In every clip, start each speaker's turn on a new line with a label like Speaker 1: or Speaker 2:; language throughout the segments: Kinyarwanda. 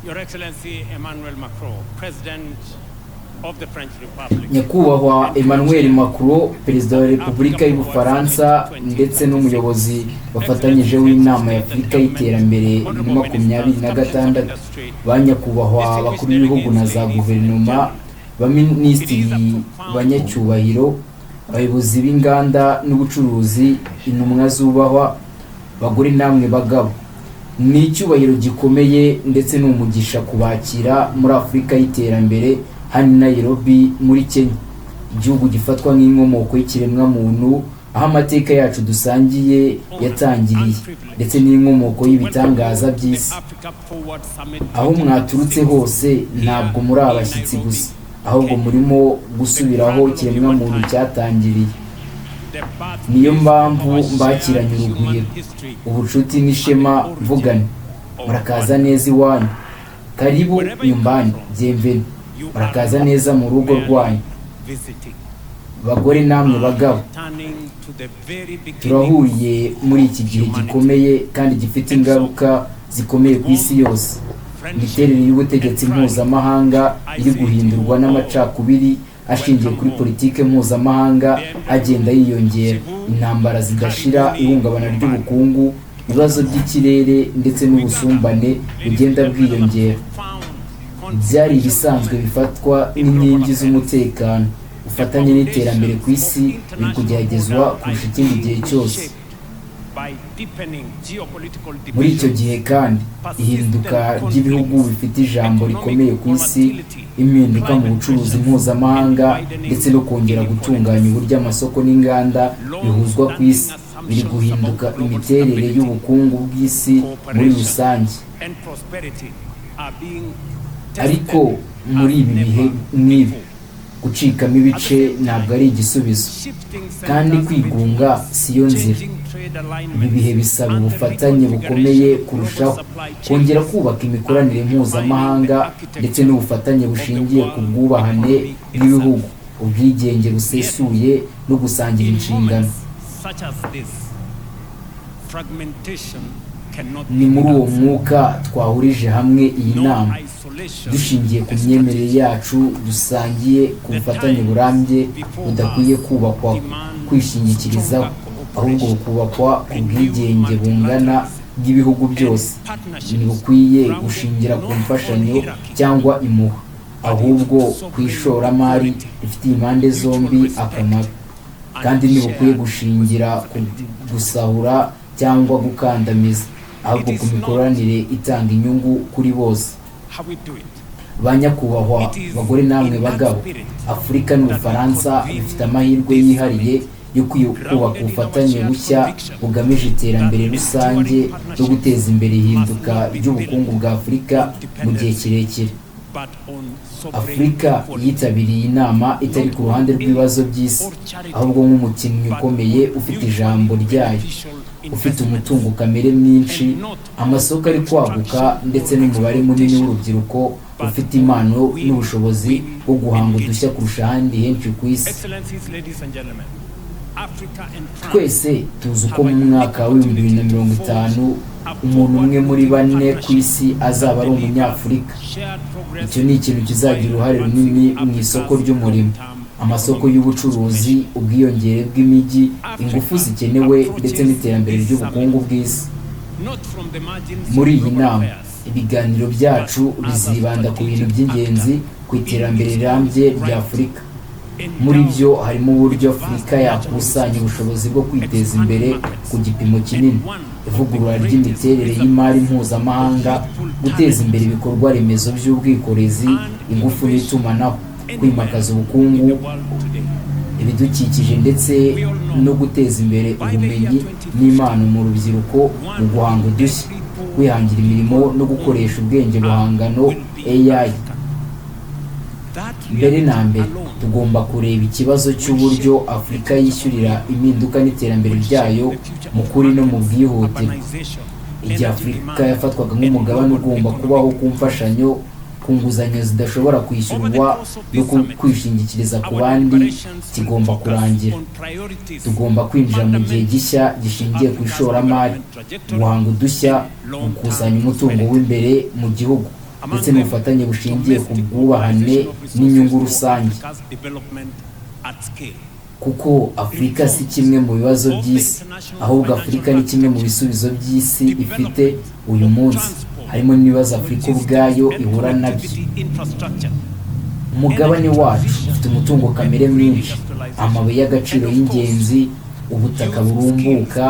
Speaker 1: Your Excellency Emmanuel Macron, President of the French Republic.
Speaker 2: Nyakubahwa Emmanuel Macron, Perezida wa Repubulika y'Ubufaransa ndetse n'umuyobozi bafatanyije w'Inama y'Afurika y'Iterambere 2026, ba nyakubahwa abakuru b'ibihugu na za guverinoma, ba minisitiri, banyacyubahiro, abayobozi b'inganda n'ubucuruzi, intumwa zubahwa, bagore namwe bagabo, ni icyubahiro gikomeye ndetse ni umugisha kubakira muri Afurika y'Iterambere hano i Nairobi muri Kenya, igihugu gifatwa nk'inkomoko y'ikiremwamuntu, aho amateka yacu dusangiye yatangiriye, ndetse n'inkomoko y'ibitangaza by'isi. Aho mwaturutse hose, ntabwo muri abashyitsi gusa, ahubwo murimo gusubiraho ikiremwamuntu cyatangiriye. Niyo mpamvu mbakiranye urugwiro, ubucuti n'ishema, mvugane: murakaza neza iwanyu, karibu nyumbani, bienvenue, murakaza neza mu rugo rwanyu. Bagore namwe bagabo, turahuye muri iki gihe gikomeye kandi gifite ingaruka zikomeye ku isi yose. Imiterere y'ubutegetsi mpuzamahanga iri guhindurwa n'amacakubiri ashingiye kuri politike mpuzamahanga agenda yiyongera, intambara zidashira, ihungabana ry'ubukungu, ibibazo by'ikirere ndetse n'ubusumbane bugenda bwiyongera. Byari ibisanzwe bifatwa nk'inkingi z'umutekano, ubufatanye n'iterambere ku isi biri kugeragezwa kurusha ikindi gihe cyose. Muri icyo gihe kandi, ihinduka ry'ibihugu bifite ijambo rikomeye ku isi, impinduka mu bucuruzi mpuzamahanga ndetse no kongera gutunganya uburyo amasoko n'inganda bihuzwa ku isi biri guhinduka imiterere y'ubukungu bw'isi muri rusange. Ariko muri ibi bihe nk'ibi, gucikamo ibice ntabwo ari igisubizo, kandi kwigunga siyo nzira. Ibi bihe bisaba ubufatanye bukomeye kurushaho, kongera kubaka imikoranire mpuzamahanga ndetse n'ubufatanye bushingiye ku bwubahane bw'ibihugu, ubwigenge busesuye no gusangira inshingano.
Speaker 1: Such as this, fragmentation cannot
Speaker 2: Ni muri uwo mwuka twahurije hamwe iyi nama, dushingiye ku myemerere yacu dusangiye ku bufatanye burambye budakwiye kubakwa kwishingikirizaho, ahubwo bukubakwa ku bwigenge bungana bw'ibihugu byose. Ntibukwiye gushingira ku mfashanyo cyangwa impuha, ahubwo ku ishoramari rifitiye impande zombi akamaro, kandi ntibukwiye gushingira ku gusahura cyangwa gukandamiza, ahubwo ku mikoranire itanga inyungu kuri bose.
Speaker 1: How we do it.
Speaker 2: Ba nyakubahwa, bagore namwe bagabo, Afurika n'Ubufaransa bifite amahirwe yihariye yo kubaka ubufatanye bushya bugamije iterambere rusange no guteza imbere ihinduka ry'ubukungu bwa Afurika mu gihe kirekire.
Speaker 1: But on sovereign
Speaker 2: Afurika yitabiriye inama itari ku ruhande rw'ibibazo by'isi, ahubwo nk'umukinnyi ukomeye ufite ijambo ryayo, ufite umutungo kamere mwinshi, amasoko ari kwaguka ndetse n'umubare munini w'urubyiruko ufite impano n'ubushobozi bwo guhanga udushya kurusha ahandi henshi ku isi.
Speaker 1: Excellencies, ladies and gentlemen, Africa and France
Speaker 2: Twese tuzi uko mu mwaka wa 2050 umuntu umwe muri bane ku isi azaba ari Umunyafurika.
Speaker 1: Shared progress
Speaker 2: Icyo ni ikintu kizagira uruhare runini mu isoko ry'umurimo, amasoko y'ubucuruzi, ubwiyongere bw'imijyi, ingufu zikenewe ndetse n'iterambere ry'ubukungu bw'isi.
Speaker 1: Not from the margins
Speaker 2: Muri
Speaker 1: of
Speaker 2: iyi
Speaker 1: global
Speaker 2: nama,
Speaker 1: affairs,
Speaker 2: ibiganiro byacu bizibanda ku bintu by'ingenzi ku iterambere rirambye rya Afurika. Muri byo harimo uburyo Afurika yakusanya ubushobozi bwo kwiteza imbere ku gipimo kinini, ivugurura ry'imiterere y'imari mpuzamahanga, guteza imbere ibikorwa remezo by'ubwikorezi, ingufu n'itumanaho, kwimakaza ubukungu,
Speaker 1: in the world today.
Speaker 2: ibidukikije ndetse no guteza imbere ubumenyi n'impano mu rubyiruko mu guhanga udushya, kwihangira imirimo no gukoresha ubwenge buhangano, AI.
Speaker 1: That
Speaker 2: Mbere na mbere,
Speaker 1: alone
Speaker 2: tugomba kureba ikibazo cy'uburyo Afurika yishyurira impinduka n'iterambere ryayo mu kuri no mu bwihutirwe.
Speaker 1: Urbanization,
Speaker 2: Igihe Afurika yafatwaga nk'umugabane ugomba kubaho ku mfashanyo, ku nguzanyo zidashobora kwishyurwa no kwishingikiriza ku bandi, kigomba kurangira. Tugomba kwinjira mu gihe gishya gishingiye ku ishoramari, guhanga udushya, gukusanya umutungo w'imbere mu gihugu. ndetse n'ubufatanye bushingiye ku bwubahane n'inyungu rusange, kuko Afurika si kimwe mu bibazo by'isi, ahubwo Afurika ni kimwe mu bisubizo by'isi ifite uyu munsi, harimo n'ibibazo Afurika ubwayo ihura nabyo. Umugabane wacu ufite umutungo kamere mwinshi, amabuye y'agaciro y'ingenzi, ubutaka burumbuka,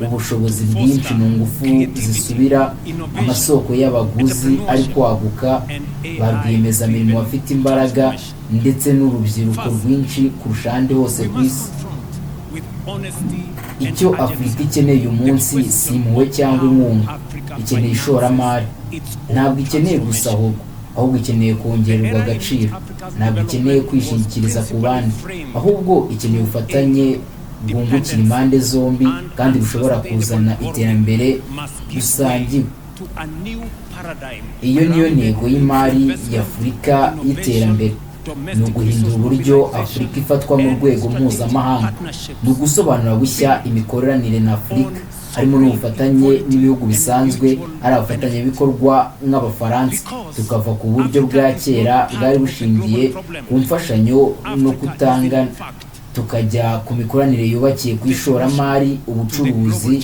Speaker 2: ubushobozi bwinshi mu ngufu zisubira, amasoko y'abaguzi ari kwaguka, ba rwiyemezamirimo bafite imbaraga ndetse n'urubyiruko rwinshi kurusha ahandi hose ku isi. Icyo Afurika ikeneye uyu munsi si impuhwe cyangwa inkunga, ikeneye ishoramari. Ntabwo ikeneye gusahurwa, ahubwo ikeneye kongererwa agaciro. Ntabwo ikeneye kwishingikiriza ku bandi, ahubwo ikeneye ubufatanye bwungukira impande zombi kandi bushobora kuzana iterambere rusangiwe. Iyo niyo ntego y'imari y'Afurika y'iterambere: ni uguhindura uburyo Afurika ifatwa mu rwego mpuzamahanga, ni ugusobanura bushya imikoranire na Afurika, harimo n'ubufatanye n'ibihugu bisanzwe ari abafatanyabikorwa nk'Abafaransa, tukava ku buryo bwa kera bwari bushingiye ku mfashanyo no kutangana, tukajya ku mikoranire yubakiye ku ishoramari, ubucuruzi,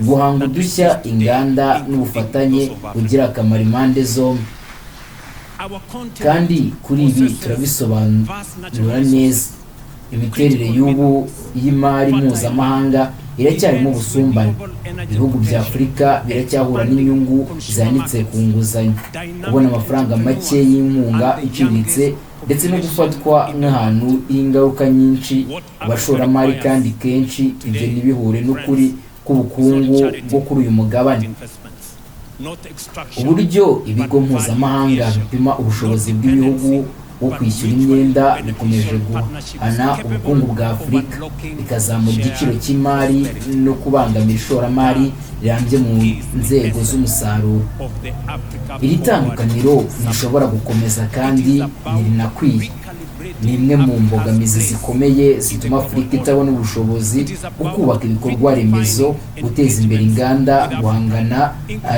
Speaker 2: guhanga udushya, inganda n'ubufatanye bugira akamaro impande zombi. Kandi kuri ibi turabisobanura neza: imiterere y'ubu y'imari mpuzamahanga iracyarimo ubusumbane. Ibihugu bya Afurika biracyahura n'inyungu zihanitse ku nguzanyo, kubona amafaranga make y'inkunga iciriritse, ndetse no gufatwa nk'ahantu h'ingaruka nyinshi ku bashoramari, kandi kenshi ibyo ntibihure n'ukuri k'ubukungu bwo kuri uyu mugabane. Uburyo ibigo mpuzamahanga bipima ubushobozi bw'ibihugu bwo kwishyura imyenda bikomeje guhana ubukungu bwa Afurika, bikazamura igiciro cy'imari no kubangamira ishoramari rirambye mu nzego z'umusaruro. Iri tandukaniro ntirishobora gukomeza kandi ntirinakwiye. Ni imwe mu mbogamizi zikomeye zituma Afurika itabona ubushobozi bwo kubaka ibikorwa remezo, guteza imbere inganda, guhangana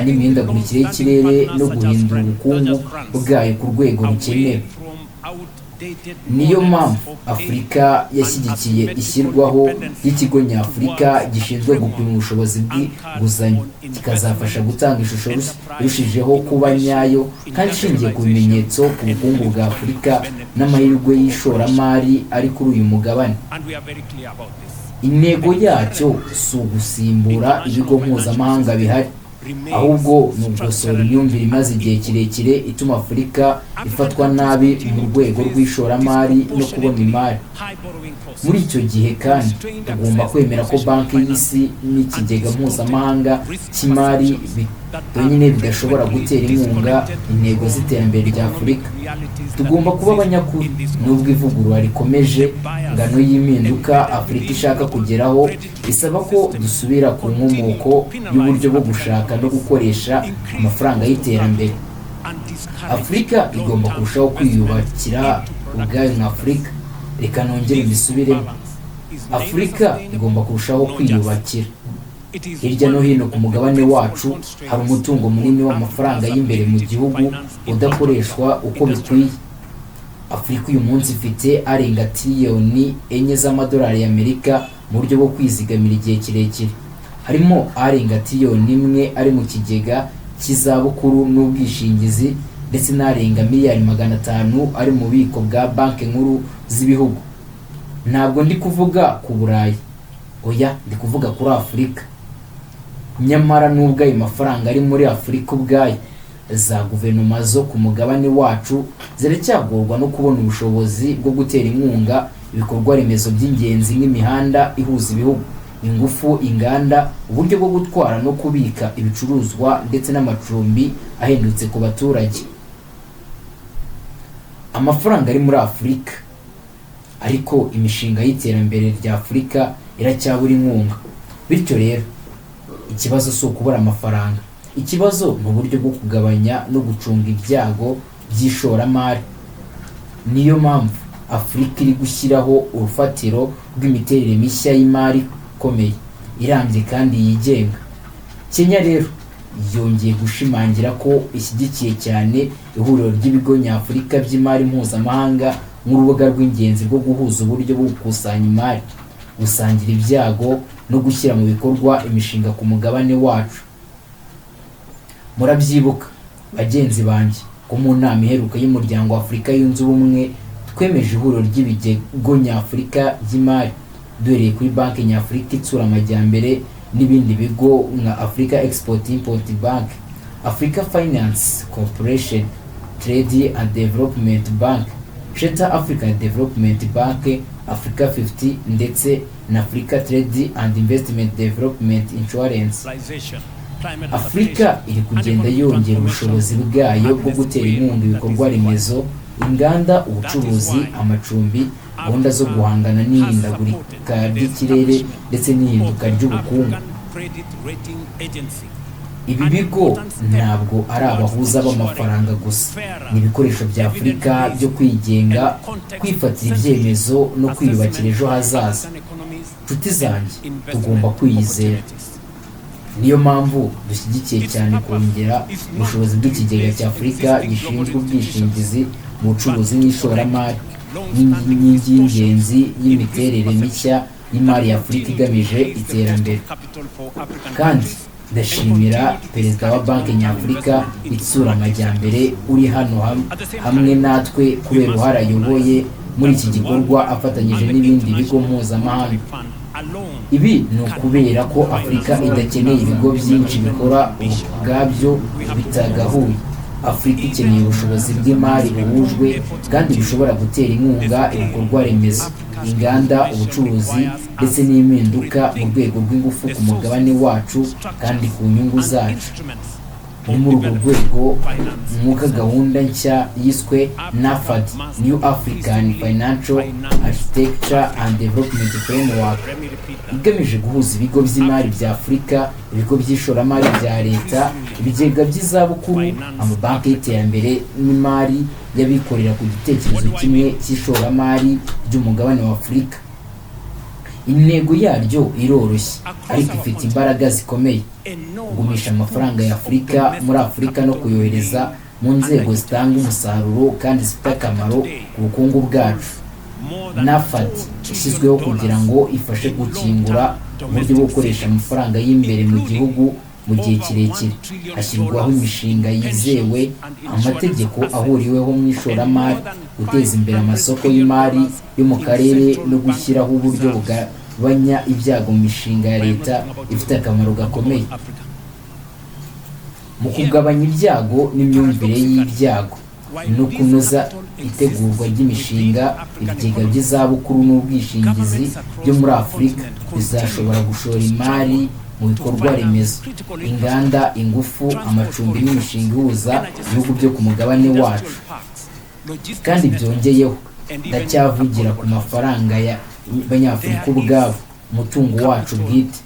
Speaker 2: n'imihindagurikire y'ikirere no guhindura ubukungu bwayo ku rwego rukenewe. Niyo mpamvu Afurika yashyigikiye ishyirwaho ry'Ikigo Nyafurika gishinzwe gupima ubushobozi bw'inguzanyo, kikazafasha gutanga ishusho irushijeho kuba nyayo kandi ishingiye ku bimenyetso ku bukungu bwa Afurika n'amahirwe y'ishoramari ari kuri uyu mugabane. Intego yacyo si ugusimbura ibigo mpuzamahanga bihari, ahubwo ni ugukosora imyumvire imaze igihe kirekire ituma Afurika ifatwa nabi mu rwego rw'ishoramari no kubona imari. Muri icyo gihe kandi, tugomba kwemera ko Banki y'Isi n'Ikigega Mpuzamahanga cy'Imari byonyine bidashobora gutera inkunga intego z'iterambere rya Afurika. Tugomba kuba abanyakuri: nubwo ivugurura rikomeje, ingano y'impinduka Afurika ishaka kugeraho isaba ko dusubira ku nkomoko y'uburyo bwo gushaka no gukoresha amafaranga y'iterambere. Afurika igomba kurushaho kwiyubakira ubwayo nka Afurika. Reka nongere mbisubiremo: Afurika igomba kurushaho kwiyubakira. Hirya no hino ku mugabane wacu hari umutungo munini w'amafaranga y'imbere mu gihugu udakoreshwa uko bikwiye. Afurika uyu munsi ifite arenga tiriyoni 4 z'amadolari y'Amerika mu buryo bwo kwizigamira igihe kirekire, harimo arenga tiriyoni 1 ari mu kigega cy'izabukuru n'ubwishingizi, ndetse n'arenga miliyari 500 ari mu bubiko bwa banki nkuru z'ibihugu. Ntabwo ndi kuvuga ku Burayi, oya, ndi kuvuga kuri Afurika. Nyamara nubwo ayo mafaranga ari muri Afurika ubwayo, za guverinoma zo ku mugabane wacu ziracyagorwa no kubona ubushobozi bwo gutera inkunga ibikorwa remezo by'ingenzi nk'imihanda ihuza ibihugu, ingufu, inganda, uburyo bwo gutwara no kubika ibicuruzwa, ndetse n'amacumbi ahendutse ku baturage. Amafaranga ari muri Afurika, ariko imishinga y'iterambere rya Afurika iracyabura inkunga. Bityo rero, ikibazo si ukubura amafaranga, ikibazo ni uburyo bwo kugabanya no gucunga ibyago by'ishoramari. Niyo mpamvu Afurika iri gushyiraho urufatiro rw'imiterere mishya y'imari ikomeye, irambye kandi yigenga. Kenya rero yongeye gushimangira ko ishyigikiye cyane ihuriro ry'ibigo nyafurika by'imari mpuzamahanga nk'urubuga rw'ingenzi rwo guhuza uburyo bwo gukusanya imari, gusangira ibyago no gushyira mu bikorwa imishinga ku mugabane wacu. Murabyibuka, bagenzi banjye, ko mu nama iheruka y'Umuryango wa Afurika Yunze Ubumwe twemeje ihuriro ry'ibigo nyafurika by'imari, duhereye kuri Banki Nyafurika Itsura Amajyambere n'ibindi bigo nka Africa Export Import Bank, Africa Finance Corporation, Trade and Development Bank, Central African Development Bank, Africa 50 ndetse na Africa Trade and Investment Development Insurance. Afurika iri kugenda yongera ubushobozi bwayo bwo gutera inkunga ibikorwa remezo, inganda, ubucuruzi, amacumbi, gahunda zo guhangana n'ihindagurika ry'ikirere ndetse n'ihinduka ry'ubukungu. Ibi bigo ntabwo ari abahuza b'amafaranga gusa, ni ibikoresho bya Afurika byo kwigenga, kwifatira ibyemezo no kwiyubakira ejo hazaza. Nshuti zanjye, tugomba kwiyizera. Niyo mpamvu dushyigikiye cyane kongera ubushobozi bw'Ikigega cya Afurika gishinzwe Ubwishingizi mu Bucuruzi n'Ishoramari nk'inkingi y'ingenzi y'imiterere mishya y'imari ya Afurika igamije iterambere. Kandi ndashimira Perezida wa Banki Nyafurika Itsura Amajyambere uri hano hamwe natwe kubera uruhare ayoboye muri iki gikorwa afatanyije n'ibindi bigo mpuzamahanga. Ibi ni ukubera ko Afurika idakeneye ibigo byinshi bikora ubwabyo bitagahuye. Afurika ikeneye ubushobozi bw'imari buhujwe kandi bushobora gutera inkunga ibikorwa remezo, inganda, ubucuruzi ndetse n'impinduka mu rwego rw'ingufu ku mugabane wacu kandi ku nyungu zacu. Ni muri urwo rwego mwuka gahunda nshya yiswe NAFAD, New African Financial Architecture and Development Framework, igamije guhuza ibigo by'imari bya Afurika, ibigo by'ishoramari bya leta, ibigega by'izabukuru, amabanki y'iterambere n'imari y'abikorera ku gitekerezo kimwe cy'ishoramari ry'umugabane wa Afurika. Intego yaryo iroroshye ariko ifite imbaraga zikomeye: kugumisha amafaranga ya Afurika muri Afurika no kuyohereza mu nzego zitanga umusaruro kandi zifite akamaro ku bukungu bwacu. NAFAD yashyizweho kugira ngo ifashe gukingura uburyo bwo gukoresha amafaranga y'imbere mu gihugu mu gihe kirekire, hashyirwaho imishinga yizewe, amategeko ahuriweho mu ishoramari, guteza imbere amasoko y'imari yo mu karere no gushyiraho uburyo bugabanya ibyago mu mishinga ya leta ifite akamaro gakomeye mu kugabanya ibyago n'imyumvire y'ibyago no kunoza itegurwa ry'imishinga. Ibigega by'izabukuru n'ubwishingizi byo muri Afurika bizashobora gushora imari mu bikorwa remezo, inganda, ingufu, amacumbi n'imishinga ihuza ibihugu byo ku mugabane wacu. Kandi byongeyeho, ndacyavugira ku mafaranga y'Abanyafurika ubwabo, umutungo wacu bwite.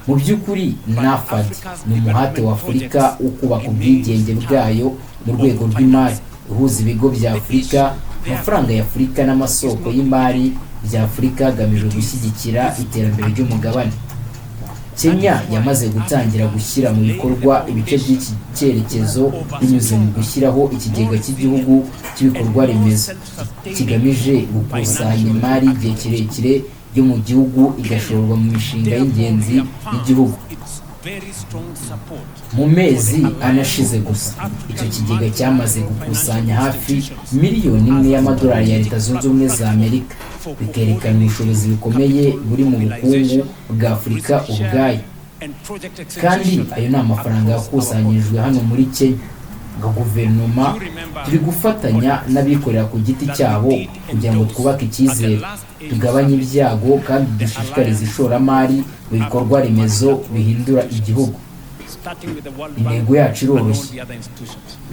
Speaker 2: Mu by'ukuri, NAFAD ni umuhate wa Afurika wo kubaka ubwigenge bwayo mu rwego rw'imari, ihuza ibigo bya Afurika, amafaranga ya Afurika n'amasoko y'imari bya Afurika hagamijwe gushyigikira iterambere ry'umugabane. Kenya yamaze gutangira gushyira mu bikorwa ibice by'iki cyerekezo binyuze mu gushyiraho Ikigega cy'Igihugu cy'Ibikorwa Remezo kigamije gukusanya imari y'igihe kirekire yo mu gihugu igashorwa mu mishinga y'ingenzi y'igihugu. Mu mezi 4 ashize gusa, icyo kigega cyamaze gukusanya hafi 1 miliyoni y'amadolari ya Leta Zunze Ubumwe za Amerika, bikerekana ubushobozi bukomeye buri mu bukungu bwa Afurika ubwayo. Kandi ayo ni amafaranga yakusanyirijwe hano muri Kenya. Nka guverinoma, turi gufatanya n'abikorera ku giti cyabo kugira ngo twubake icyizere, tugabanye ibyago kandi dushishikarize ishoramari mu bikorwa remezo bihindura igihugu. Intego yacu iroroshye: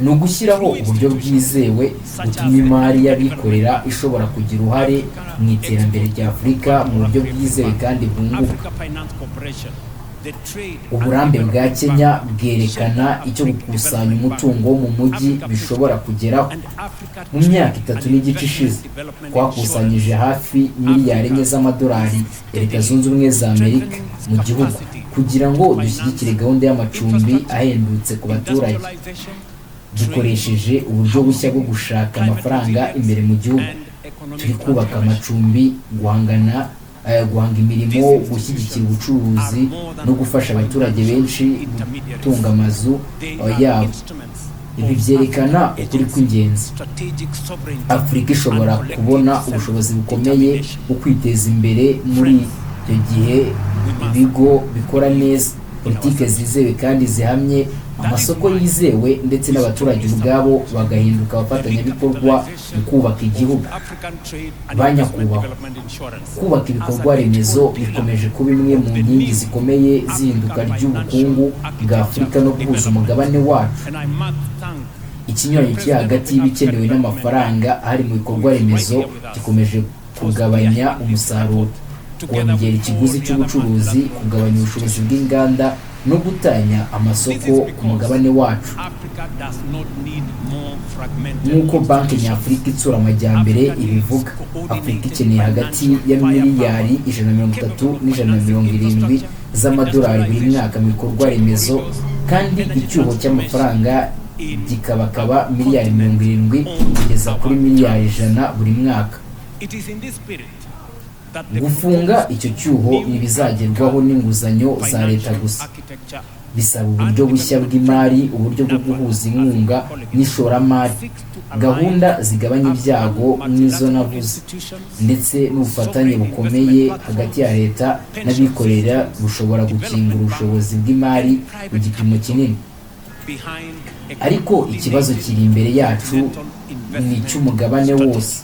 Speaker 2: ni ugushyiraho uburyo bwizewe butuma imari y'abikorera ishobora kugira uruhare mu iterambere rya Afurika mu buryo bwizewe kandi bwunguka. Uburambe bwa Kenya bwerekana icyo gukusanya umutungo wo mu mujyi bishobora kugeraho. Mu myaka 3.5 ishize, twakusanyije hafi miliyari 4 z'amadolari ya Leta Zunze Ubumwe za Amerika mu gihugu. kugira ngo dushyigikire gahunda y'amacumbi ahendutse ku baturage. Dukoresheje uburyo bushya bwo gushaka amafaranga imbere mu gihugu, turi kubaka amacumbi, guhanga imirimo, gushyigikira ubucuruzi no gufasha abaturage benshi gutunga amazu yabo. Ibi byerekana ukuri kw'ingenzi: Afurika ishobora kubona ubushobozi bukomeye bwo kwiteza imbere muri icyo gihe ibigo bikora neza, politike zizewe kandi zihamye, amasoko yizewe, ndetse n'abaturage ubwabo bagahinduka abafatanyabikorwa mu kubaka igihugu. Ba nyakubahwa, kubaka ibikorwa remezo bikomeje kuba imwe mu nkingi zikomeye z'ihinduka ry'ubukungu bwa Afurika no guhuza umugabane wacu. Ikinyuranyo kiri hagati y'ibikenewe n'amafaranga ahari mu bikorwa remezo gikomeje kugabanya umusaruro, kongera ikiguzi cy'ubucuruzi, kugabanya ubushobozi bw'inganda no gutanya amasoko ku mugabane wacu. Nk'uko Banki Nyafurika Itsura Amajyambere ibivuga, Afurika ikeneye hagati ya miliyari 130 n'170 z'amadolari buri mwaka mu bikorwa remezo, kandi icyuho cy'amafaranga gikabakaba miliyari 70 kugeza kuri miliyari 100 buri mwaka. Gufunga icyo cyuho ntibizagerwaho n'inguzanyo za leta gusa. Bisaba uburyo bushya bw'imari, uburyo bwo guhuza inkunga n'ishoramari, gahunda zigabanya ibyago nk'izo navuze, ndetse n'ubufatanye bukomeye hagati ya leta n'abikorera bushobora gukingura ubushobozi bw'imari ku gipimo kinini. Ariko ikibazo kiri imbere yacu ni icy'umugabane wose.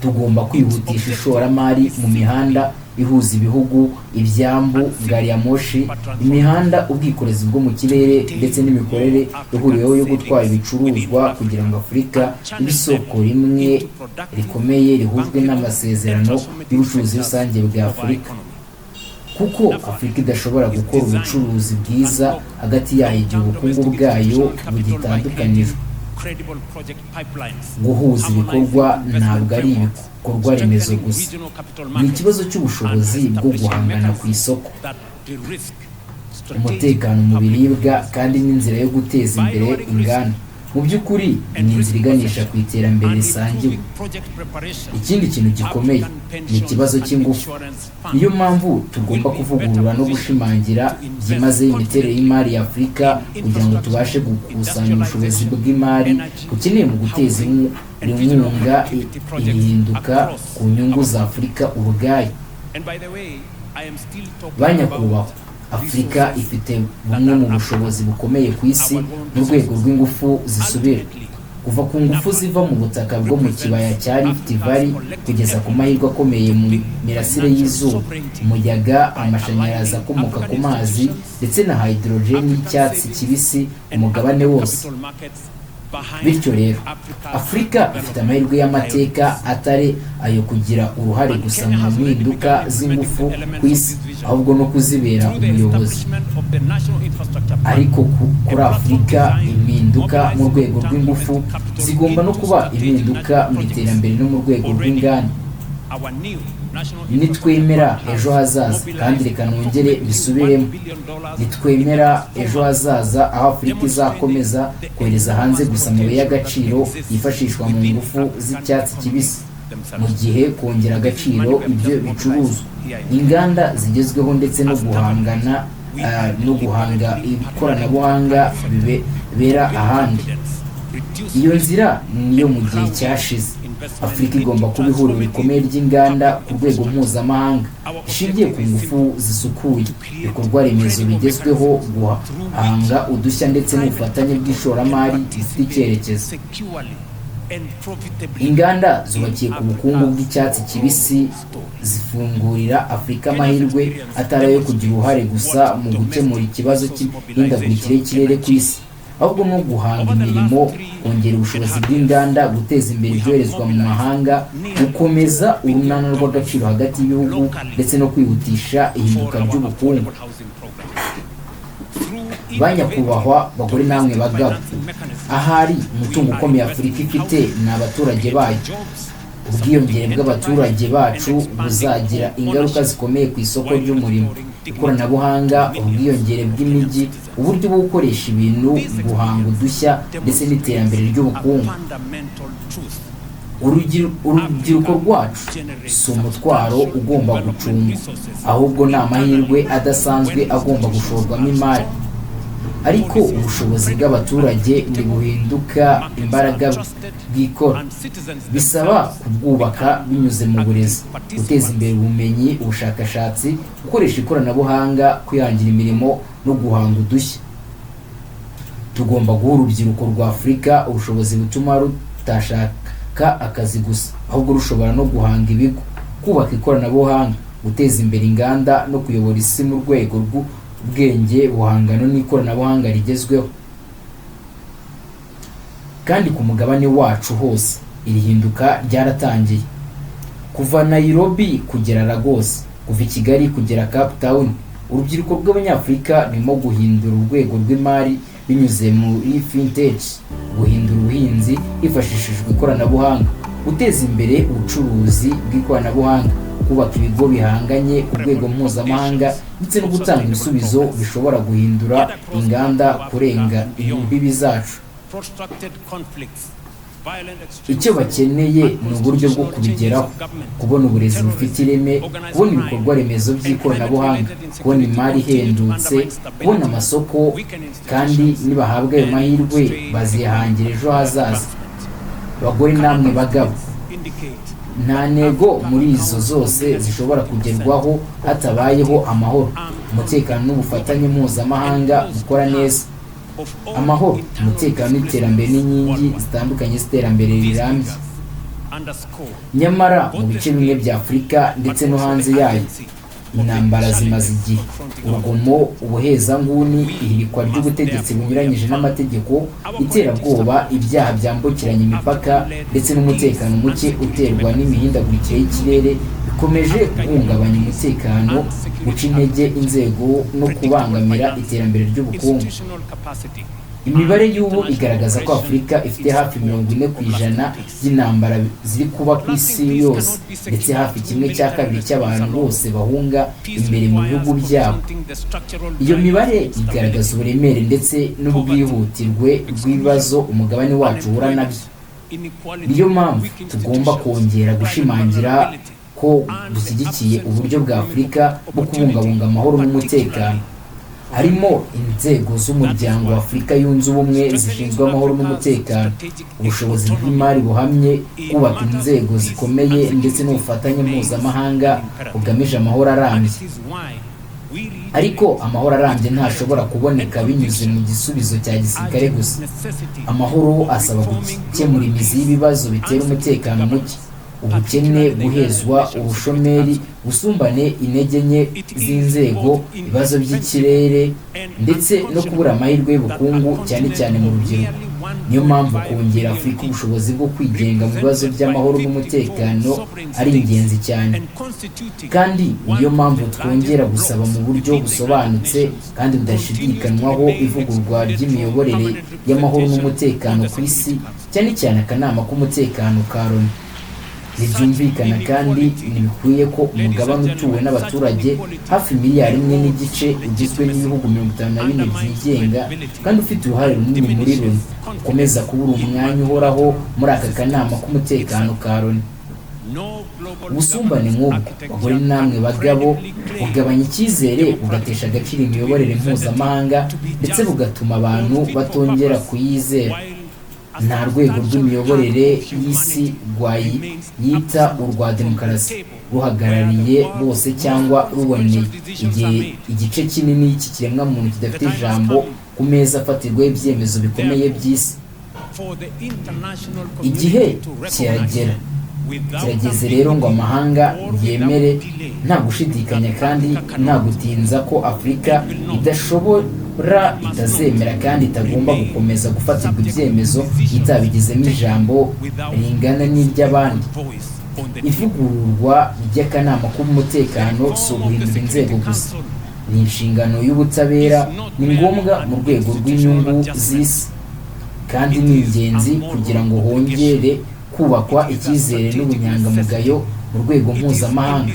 Speaker 2: Tugomba kwihutisha ishoramari mu mihanda ihuza ibihugu, ibyambu, gari ya moshi, imihanda, ubwikorezi bwo mu kirere, ndetse n'imikorere ihuriweho yo gutwara ibicuruzwa, kugira ngo Afurika ibe isoko rimwe rikomeye rihujwe n'amasezerano y'ubucuruzi rusange bwa Afurika, kuko Afurika idashobora gukora ubucuruzi bwiza hagati yayo igihe ubukungu bwayo bugitandukanijwe. Guhuza ibikorwa ntabwo ari ibikorwa remezo gusa, ni ikibazo cy'ubushobozi bwo guhangana ku isoko, umutekano mu biribwa, kandi n'inzira yo guteza imbere inganda. Mu by'ukuri ni inzira iganisha ku iterambere risangiwe. Ikindi kintu gikomeye ni ikibazo cy'ingufu. Niyo mpamvu tugomba kuvugurura no gushimangira byimazeyo imiterere y'imari ya Afurika, kugira ngo tubashe gukusanya ubushobozi bw'imari bukenewe mu guteza inkunga iri hinduka ku nyungu za Afurika ubwayo. Ba nyakubahwa, Afurika ifite bumwe mu bushobozi bukomeye ku isi mu rwego rw'ingufu zisubira, kuva ku ngufu ziva mu butaka bwo mu kibaya cya Rift Valley kugeza ku mahirwe akomeye mu mirasire y'izuba, umuyaga, amashanyarazi akomoka ku mazi, ndetse na hydrogen y'icyatsi kibisi umugabane wose. Bityo rero, Afurika ifite amahirwe y'amateka atari ayo kugira uruhare gusa mu mpinduka z'ingufu ku isi, ahubwo no kuzibera umuyobozi. Ariko kuri Afurika, impinduka mu rwego rw'ingufu zigomba no kuba impinduka mu iterambere no mu rwego rw'inganda. Nitwemera ejo hazaza, kandi reka nongere mbisubiremo, nitwemera ejo hazaza aho Afurika izakomeza kohereza hanze gusa amabuye y'agaciro yifashishwa mu ngufu z'icyatsi kibisi, mu gihe kongera agaciro ibyo bicuruzwa, inganda zigezweho, ndetse no guhangana no guhanga ikoranabuhanga bibera ahandi, iyo nzira niyo mu gihe cyashize. Afurika igomba kuba ihuriro rikomeye ry'inganda ku rwego mpuzamahanga rishingiye ku ngufu zisukuye, ibikorwa remezo bigezweho, guhanga udushya, ndetse n'ubufatanye bw'ishoramari rifite icyerekezo. Inganda zubakiye ku bukungu bw'icyatsi kibisi zifungurira Afurika amahirwe atari ayo kugira uruhare gusa mu gukemura ikibazo cy'imihindagurikire y'ikirere ku isi, ahubwo no guhanga imirimo, kongera ubushobozi bw'inganda, guteza imbere ibyoherezwa mu mahanga, gukomeza urunana rw'agaciro hagati y'ibihugu, ndetse no kwihutisha ihinduka ry'ubukungu. Ba nyakubahwa bagore namwe bagabo, ahari umutungo ukomeye Afurika ifite ni abaturage bayo. Ubwiyongere bw'abaturage bacu buzagira ingaruka zikomeye ku isoko ry'umurimo, ikoranabuhanga, ubwiyongere bw'imijyi, uburyo bwo gukoresha ibintu, guhanga udushya ndetse n'iterambere ry'ubukungu. Urubyiruko rwacu si umutwaro ugomba gucungwa, ahubwo ni amahirwe adasanzwe agomba gushorwamo imari. Ariko ubushobozi bw'abaturage ntibuhinduka imbaraga bwikora. Bisaba kubwubaka binyuze mu burezi, guteza imbere ubumenyi, ubushakashatsi, gukoresha ikoranabuhanga, kwihangira imirimo no guhanga udushya. Tugomba guha urubyiruko rwa Afurika ubushobozi butuma rutashaka akazi gusa, ahubwo rushobora no guhanga ibigo, kubaka ikoranabuhanga, guteza imbere inganda no kuyobora isi mu rwego rw'ubwenge buhangano n'ikoranabuhanga rigezweho. Kandi ku mugabane wacu hose iri hinduka ryaratangiye. Kuva Nairobi kugera Lagos, kuva i Kigali kugera Cape Town, urubyiruko rw'Abanyafurika rurimo guhindura urwego rw'imari binyuze muri fintech, guhindura ubuhinzi hifashishijwe ikoranabuhanga, guteza imbere ubucuruzi bw'ikoranabuhanga, kubaka ibigo bihanganye ku rwego mpuzamahanga ndetse no gutanga ibisubizo bishobora guhindura inganda kurenga imbibi zacu. Icyo bakeneye ni uburyo bwo kubigeraho: kubona uburezi bufite ireme, kubona ibikorwa remezo by'ikoranabuhanga, kubona imari ihendutse, kubona amasoko. Kandi nibahabwa ayo mahirwe, bazihangira ejo hazaza. Bagore namwe bagabo, nta ntego muri izo zose zishobora kugerwaho hatabayeho amahoro, umutekano n'ubufatanye mpuzamahanga bukora neza. Amahoro, umutekano n'iterambere ni inkingi zitandukanye z'iterambere rirambye. Nyamara mu bice bimwe bya Afurika ndetse no hanze yayo, intambara zimaze igihe, urugomo, ubuhezanguni, ihirikwa ry'ubutegetsi bunyuranyije n'amategeko, iterabwoba, ibyaha byambukiranya imipaka ndetse n'umutekano muke uterwa n'imihindagurikire y'ikirere bikomeje guhungabanya umutekano, guca intege inzego no kubangamira iterambere ry'ubukungu. Imibare y'ubu igaragaza ko Afurika ifite hafi 40% by'intambara ziri kuba ku isi yose, ndetse hafi ½ cy'abantu bose bahunga imbere mu bihugu byabo. Iyo mibare igaragaza uburemere ndetse n'ubwihutirwe bw'ibibazo umugabane wacu uhura nabyo. Niyo mpamvu tugomba kongera gushimangira ko dushyigikiye uburyo bwa Afurika bwo kubungabunga amahoro n'umutekano, harimo inzego z'Umuryango wa Afurika Yunze Ubumwe zishinzwe amahoro n'umutekano, ubushobozi bw'imari buhamye, kubaka inzego zikomeye ndetse n'ubufatanye mpuzamahanga bugamije amahoro arambye. Ariko amahoro arambye ntashobora kuboneka binyuze mu gisubizo cya gisirikare gusa. Amahoro asaba gukemura imizi y'ibibazo bitera umutekano muke: ubukene, guhezwa, ubushomeri, ubusumbane, intege nke z'inzego, ibibazo by'ikirere ndetse no kubura amahirwe y'ubukungu, cyane cyane mu rubyiruko. Niyo mpamvu kongera Afurika ubushobozi bwo kwigenga mu bibazo by'amahoro n'umutekano ari ingenzi cyane. Kandi niyo mpamvu twongera gusaba mu buryo busobanutse kandi budashidikanywaho ivugururwa ry'imiyoborere y'amahoro n'umutekano ku isi, cyane cyane Akanama k'Umutekano ka Loni. Ntibyumvikana kandi ntibikwiye ko umugabane utuwe n'abaturage hafi miliyari 1.5, ugizwe n'ibihugu 54 byigenga kandi ufite uruhare runini muri Loni, ukomeza kubura umwanya uhoraho muri aka kanama k'umutekano ka Loni. Ubusumbane nk'ubwo, bagore namwe bagabo, bugabanya icyizere, bugatesha agaciro imiyoborere mpuzamahanga ndetse bugatuma abantu batongera kuyizera. Nta rwego rw'imiyoborere y'isi rwayita urwa demokarasi, ruhagarariye bose cyangwa ruboneye, igihe igice kinini cy'ikiremwamuntu kidafite ijambo ku meza afatirwaho ibyemezo bikomeye by'isi. Igihe kiragera, kirageze rero ngo amahanga yemere nta gushidikanya kandi nta gutinza ko Afurika idashobora, itazemera kandi itagomba gukomeza gufatirwa ibyemezo itabigizemo ijambo ringana n'iry'abandi. Ivugururwa ry'Akanama k'Umutekano si uguhindura inzego gusa, ni inshingano y'ubutabera, ni ngombwa mu rwego rw'inyungu z'isi, kandi ni ingenzi kugira ngo hongere Kubakwa icyizere n'ubunyangamugayo mu rwego mpuzamahanga.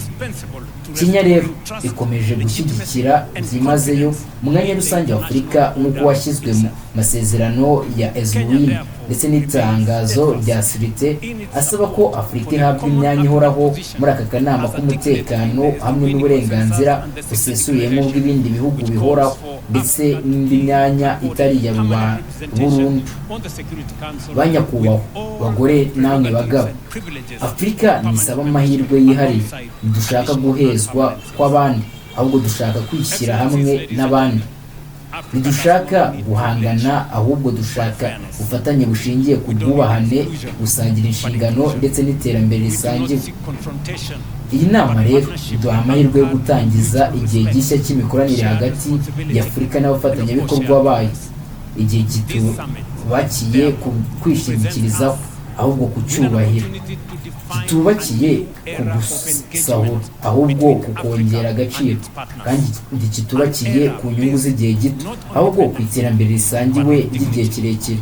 Speaker 2: Kenya rero ikomeje gushyigikira byimazeyo umwanya rusange wa Afurika nk'uko washyizwe mu masezerano ya Ezulwini ndetse n'itangazo rya Sirte, asaba ko Afurika ihabwa imyanya ihoraho muri aka kanama k'umutekano, hamwe n'uburenganzira busesuye nk'ubw'ibindi bihugu bihoraho, ndetse n'indi myanya itari iya burundu. Banyakubahwa bagore namwe bagabo, Afurika ntisaba amahirwe yihariye. Ntidushaka guhezwa kw'abandi, ahubwo dushaka kwishyira hamwe n'abandi. Ntidushaka guhangana, ahubwo dushaka ubufatanye bushingiye ku bwubahane, gusangira inshingano ndetse n'iterambere risangiwe. Iyi nama rero iduha amahirwe yo gutangiza igihe gishya cy'imikoranire hagati ya Afurika n'abafatanyabikorwa bayo, igihe kitubakiye ku kwishingikirizaho, ahubwo ku cyubahiro, kitubakiye ku gusahura, ahubwo ku kongera agaciro, kandi kitubakiye ku nyungu z'igihe gito, ahubwo ku iterambere risangiwe ry'igihe kirekire,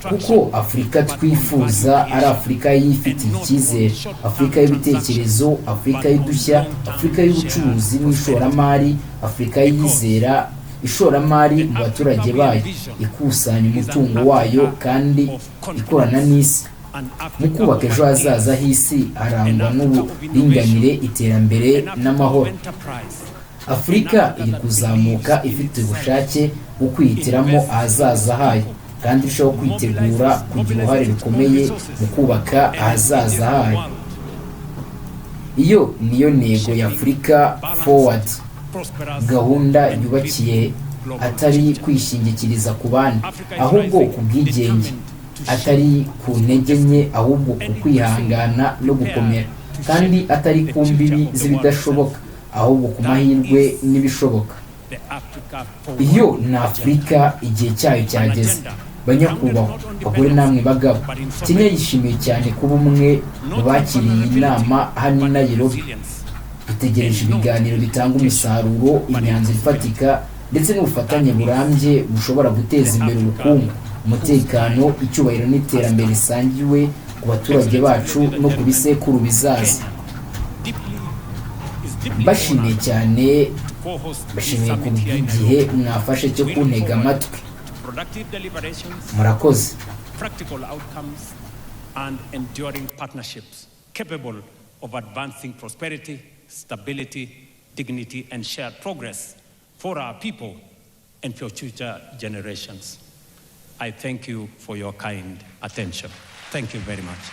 Speaker 2: kuko Afurika twifuza ari Afurika yifitiye icyizere, Afurika y'ibitekerezo, Afurika y'udushya, Afurika y'ubucuruzi n'ishoramari, Afurika yizera ishoramari mu baturage bayo, ikusanya umutungo wayo kandi ikorana n'isi mu kubaka ejo hazaza h'isi harangwa n'uburinganire, iterambere n'amahoro. Afurika iri kuzamuka ifite ubushake bwo kwihitiramo ahazaza hayo, kandi irushaho kwitegura kugira uruhare rukomeye mu kubaka ahazaza hayo. Iyo niyo ntego ya Africa Forward, gahunda yubakiye atari kwishingikiriza ku bandi, ahubwo ku bwigenge, atari ku ntege nke, ahubwo ku kwihangana no gukomera, kandi atari ku mbibi z'ibidashoboka, ahubwo ku mahirwe n'ibishoboka. Iyo ni Afurika igihe cyayo cyageze. Banyakubahwa bagore namwe bagabo, Kenya yishimiye cyane kuba umwe mu bakiriye iyi nama hano i Nairobi. Dutegereje ibiganiro bitanga umusaruro, imyanzuro ifatika ndetse n'ubufatanye burambye bushobora guteza imbere ubukungu, umutekano, icyubahiro n'iterambere risangiwe ku baturage bacu no ku bisekuru bizaza. Mbashimiye cyane, mbashimiye ku bw'igihe mwafashe cyo kuntega amatwi. Murakoze.
Speaker 1: Practical outcomes and enduring partnerships capable of advancing prosperity, stability, dignity, and shared progress for our people and for future generations. I thank you for your kind attention. Thank you very much.